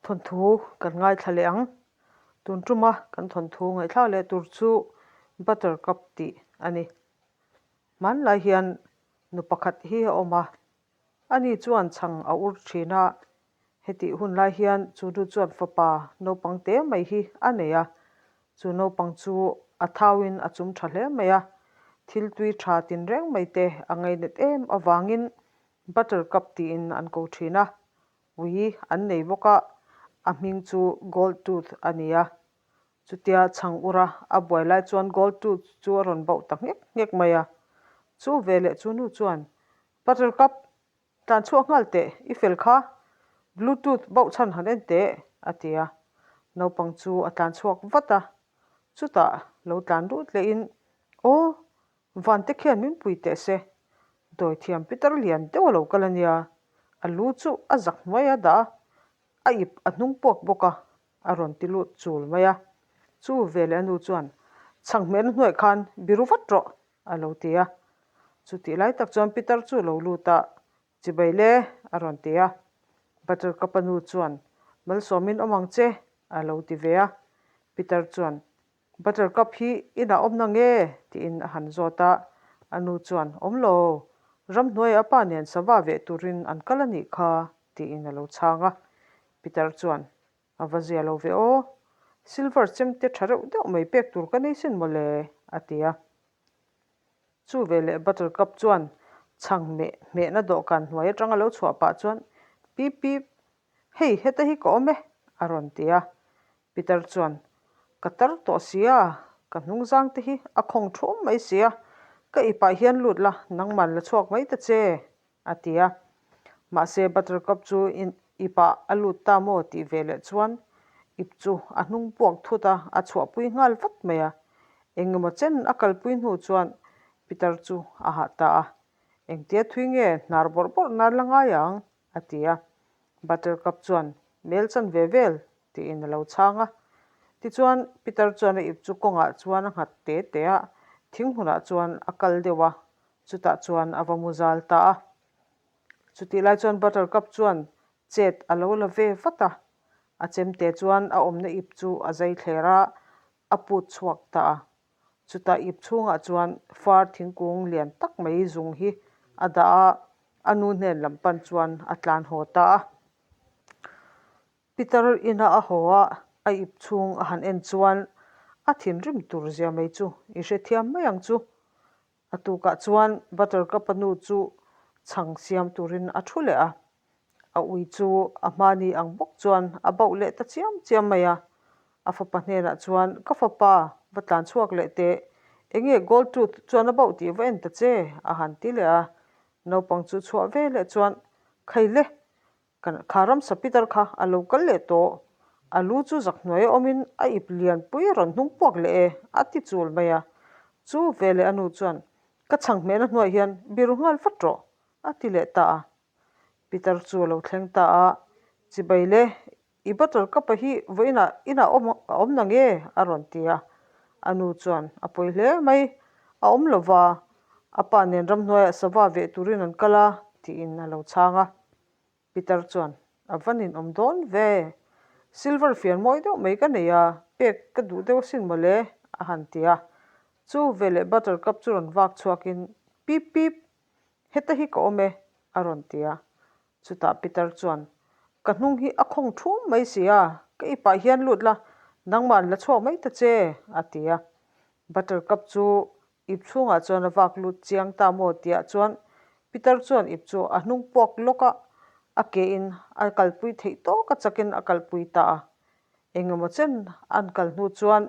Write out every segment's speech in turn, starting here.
Thawnthu kan ngaithla leh ang. Tun tuma kan thawnthu ngaihthlak leh tur chu Buttercup tih a ni. Hmanlai hian nu pakhat hi a awm a, ani chuan chhang a ur thin a. Hetih hun lai hian chu nu chuan fapa naupang te mai hi a nei a, chu naupang chu a thauin a chum tha hle mai a. Thil tui tha tinreng mai te a ngaihnat em avangin Buttercup tiin an ko thin a. Ui an nei bawk a, a hming chu Gold Tooth a ni a. Chutia chhang ura a buai lai chuan Gold Tooth chu a rawn bauh ta nghek nghek mai a. Chu veleh chu nu chuan, Buttercup, tlan chhuak nghal teh, i fel kha. Blue Tooth bauh chhan han en teh, a ti a. Naupang chu a tlan chhuak vat a. Chutah lo tlan lut lehin, Aw, Vante khian min pui teh se. Dawithiam Peter lian deuh a lo kal a nia. A lu chu a zak hnuai a dah a, a ip a hnung puak bawk a, a rawn ti lut chul mai a. Chu veleh a nu chuan, Chhang hmehna hnuaih khan biru vat rawh, a lo ti a. Chutih lai tak chuan Peter chu a lo lut a, Chibai le, a rawn ti a. Buttercup a nu chuan, Malsawmin awm ang che, a lo ti ve a. Peter chuan, Buttercup hi inah awm na nge? tiin a han zawt a, a nu chuan, Awm lo, ramhnuaiah a pa nen sava veh turin an kal a nih kha, tiin a lo chhang a. Peter chuan, A va zia lo ve aw, silver chemte tha reuh deuh mai pek tur ka nei sin mawle, a ti a. Chu veleh Buttercup chuan chhang meh hmehna dawhkan hnuai atanga lo chhuah pah chuan, Pip pip, hei heta hi ka awm e, a rawn ti a. Peter chuan, Ka tar tawh si a, ka hnungzang te hi a khawng thum mai si a, ka ipah hian lut la, nangman la chhuak mai ta che, a ti a. Mahse Buttercup chu ipah a lut ta maw tih ve leh chuan ip chu a hnung puak thut a, a chhuahpui nghal vat mai a. Engemaw chen a kalpui hnu chuan Peter chu a hah ta a, Engtia thui nge hnar bawrh bawrh nan la ngai ang? a ti a. Buttercup chuan, Mel chan ve vel, tiin a lo chhang a. Tichuan, Peter chuan a ip chu kawngah chuan a nghat te te a, thing hmunah chuan a kal deuh a, chutah chuan a va mu zal ta a. Chutih lai chuan Buttercup chuan chet a lo la ve vat a, a chemte chuan a awmna ip chu a zai thler a, a put chhuak ta a. Chutah ip chhungah chuan far thingkung lian tak mai zung hi a dah a, a nu hnen lam pan chuan a tlan haw ta a. Peter ina a haw a, a ip chhung a han en chuan a thinrim tur zia mai chu i hrethiam mai ang chu. A tukah chuan Buttercup-a nu chu chhang siam turin a thu leh a, A ui chu a hmani ang bawk chuan a bauh leh ta chiam chiam mai a. A fapa hnenah chuan, Ka fapa, va tlan chhuak leh teh. Enge Gold Tooth chuan a bauh tih va en ta che, a han ti leh a. Naupang chu chhuah ve leh chuan, Khai le, kan kha ramsa Peter kha a lo kal leh tawh. A lu chu zak hnuai a awmin a ip lian pui a rawn hnung puak leh e, a ti chul mai a. Chu veleh a nu chuan, Ka chhang hmehna hnuaiah hian biru nghal vat rawh, a ti leh ta a. Peter chu a lo thleng ta a, Chibai le, i butter cup-a hi vawiinah inah awm a awm na nge? a rawn ti a. A nu chuan a pawi hle mai, A awm lo va, a pa nen ramhnuaiah sava veh turin an kal a, tiin a lo chhang a. Peter chuan, A va ninawm dawn ve, silver fian mawi deuh mai ka nei a, pek ka duh deuh asin mawle, a han ti a. Chu veleh butter cup chu rawn vak chhuakin, Pip pip, Heta hi ka awm e, a rawn ti a. Chutah Peter chuan, Ka hnung hi a khawng thum mai si a, ka ipah hian lut la, nangmah an la chhuak mai ta che, a ti a. Buttercup chu ip chhungah chuan a vak lut chiang ta maw tihah chuan Peter chuan ip chu a hnung puak lawk a, a ke in a kalpui theih tawk a chakin a kalpui ta a. Engemaw chen an kal hnu chuan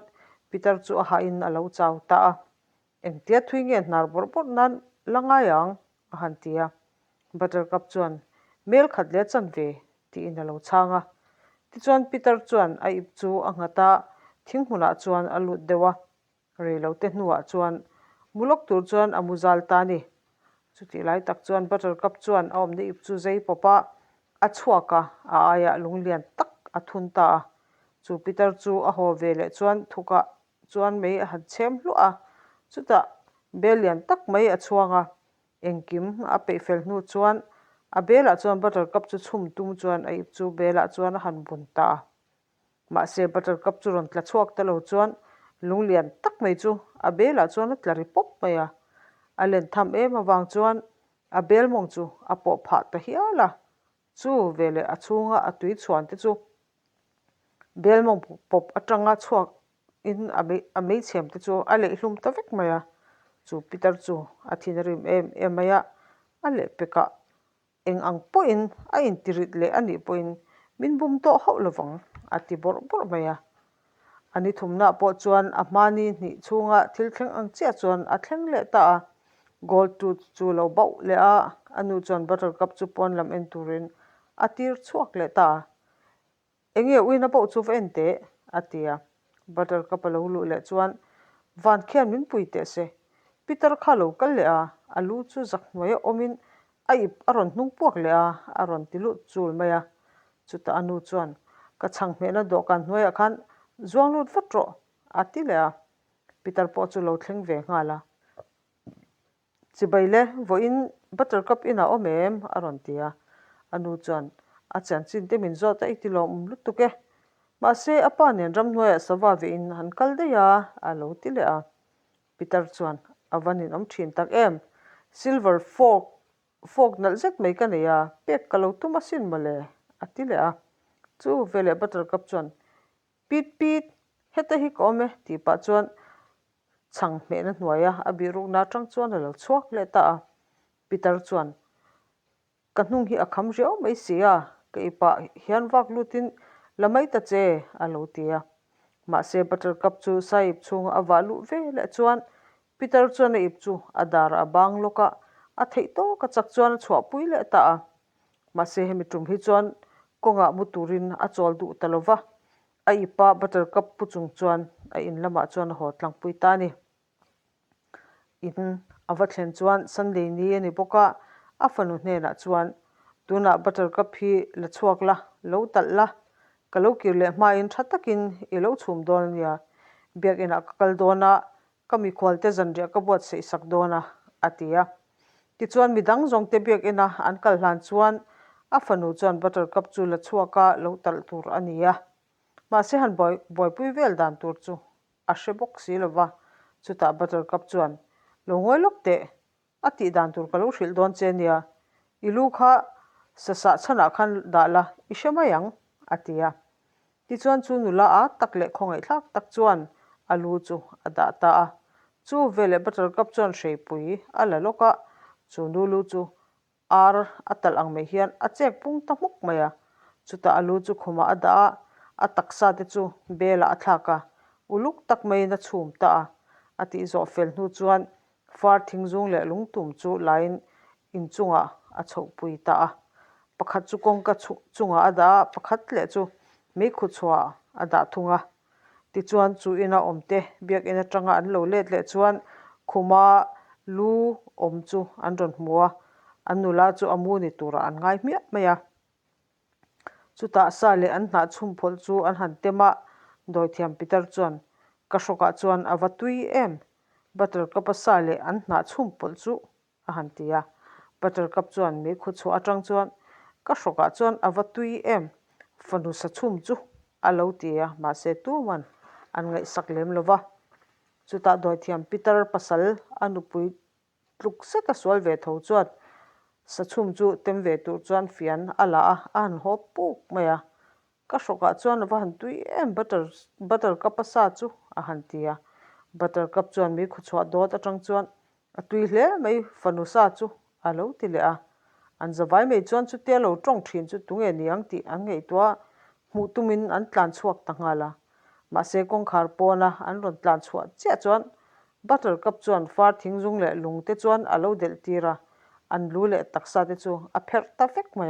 Peter chu a hahin a lo chau ta a. Engtia thui nge hnar bawrh bawrh nan la ngai ang? a han ti a. Buttercup chuan, Mel khat leh a chan ve, tiin a lo chhang a. Tichuan Peter chuan a ip chu a nghat a, thing hmunah chuan a lut deuh a. Reilote hnuah chuan mu lawk tur chuan a mu zal ta a ni. Chutih lai tak chuan Buttercup chuan a awmna ip chu zei pawp a, a chhuak a, a aiah lung lian tak a thun ta a. Chu Peter chu a haw ve leh chuan thukah chuan mei a han chhem hluah a, chutah bel lian tak mai a chhuang a, engkim a peih fel hnu chuan A belah chuan Buttercup chu chhum tum chuan a ip chu belah chuan a han bun ta a. Mahse Buttercup chu rawn tla chhuak ta lo chuan lung lian tak mai chu a belah chuan a tla ri pawp mai a. A len tham em avang chuan a bel mawng chu a pawh phah ta hial a. Chu veleh a chhunga a tui chhuan te chu bel mawng pawp atanga chhuak in a meichhem te chu a leih hlum ta vek mai a. Chu pitar chu a thin a rim em em mai a, a lehpekah Eng ang pawhin a intirit leh a nih pawhin min bum tawh hauh lovang, a ti bawrh bawrh mai a. A ni thumnaah pawh chuan a hmani hnih chhunga thil thleng ang chiah chuan a thleng leh ta a. Gold Tooth chu lo bauh leh a, a nu chuan Buttercup chu pawn lam en turin a tir chhuak leh ta a. Enge uina pawh chu va en teh, a ti a. Buttercup a lo luh leh chuan van khian min pui teh se. Peter kha a lo kal leh a, a lu chu zak hnuaia awmin a ip a rawn hnung puak leh a, a rawn ti lut chul mai a. Chutah a nu chuan, Ka chhang hmehna dawhkan hnuaiah khan zuang lut vat rawh, a ti leh a. Peter pawh chu lo thleng ve nghal a. Chibai le, vawiin Buttercup inah awm em? a rawn ti a. A nu chuan, A chanchin te min zawt a, i ti lawm lutuk e. Mahse, a pa nen ramhnuaiah sava vehin han kal daih a, a lo ti leh a. Peter chuan, A va ninawm thin tak em? Silver fork, fork nalh zet mai ka nei a, pek ka lo tum asin mawle, a ti leh a. Chu veleh Buttercup chuan, Pit pit, heta hi ka awm e, tih pah chuan chhang hmehna hnuaia a bihrukna atang chuan a lo chhuak leh ta a. Peter chuan, Ka hnung hi a kham riau mai si a, ka ipah hian vak lutin la mai ta che, a lo ti a. Mahse Buttercup chu sahip chhunga a vah luh ve leh chuan Peter chuan a ip chu a darah a bang lawk a, a theih tawk a chak chuan a chhuahpui leh ta a. Mahse hemi tum hi chuan kawngah mu turin a chawl duh ta lo va, a ipa Buttercup pu chung chuan a in lamah chuan a haw tlangpui ta a ni. In a va thlen chuan Sunday ni a ni bawk a, a fanu hnenah chuan, Tunah Buttercup hi la chhuak la, lo talh la, ka lo kir leh hmain tha takin i lo chhum dawn a nia, biakinah ka kal dawn a, Ka mikhualte zanriah ka buatsaih sak dawn a, a ti a. Tichuan midang zawngte biakina an kal hlan chuan a fanu chuan Buttercup chu la chhuak a lo talh tur a ni a. Mahse han buaipui vel dan tur chu a hre bawk si lo va. Chutah Buttercup chuan, Lo ngawi lawk teh, A tih dan tur ka lo hrilh dawn che nia, i lu kha sa sah chhanah khan dah la, i hre mai ang, a ti a. Tichuan chu nula a tak leh khawngaihthlak tak chuan a lu chu a dah ta a. Chu veleh Buttercup chuan hreipui a la lawk a, chu nu lu chu ar a talh ang mai hian a chek pung ta hmuk mai a. Chutah a lu chu khumah a dah a, a taksa te chu belah a thlak a, uluk tak maiin a chhum ta a. A tih zawh fel hnu chuan Far thingzung leh lungtum chu lain inchungah a chhohpui ta a. Pakhat chu kawngka chungah a dah a, pakhat leh chu meikhu chhuah a dah thung a. Tichuan chu ina awmte biakinn atanga an lo let leh chuan khuma lu awm chu an rawn hmu a, an nula chu a mu ni turah an ngai hmiah mai a. Chutah sa leh an hnah chhum phawlh chu an han tem a, dawithiam Peter chuan, Ka hrawkah chuan a va tui em? Buttercup-a sa leh an hnah chhum pawlh chu a han ti a. Buttercup chuan meikhu chhuah atang chuan, Ka hrawkah chuan a va tui em? Fanu sa chhum chu a lo ti a, mahse tuman an ngaihsak lem lo va. Chutah dawithiam Peter pasal a nupui Tluk zet a sual ve tho chuan sachhum chu tem ve tur chuan fian a la a, a han haw puk mai a. Ka hrawkah chuan a va han tui em butter butter cup a sa chu a han ti a. Butter cup chuan mei khuchhuah dawt atang chuan a tui hle mai fanu sa chu a lo ti leh a. An zavai mai chuan chutia lo tawng thin chu tunge ni ang tih an ngaihtuah hmuh tumin an tlan chhuak ta nghal a. Mahse kawngkhar pawna an rawn tlan chhuah chiah chuan Buttercup chuan far thingzung leh lung te chuan a lo delh tir a, an lu leh taksa te chu a pherh ta vek mai.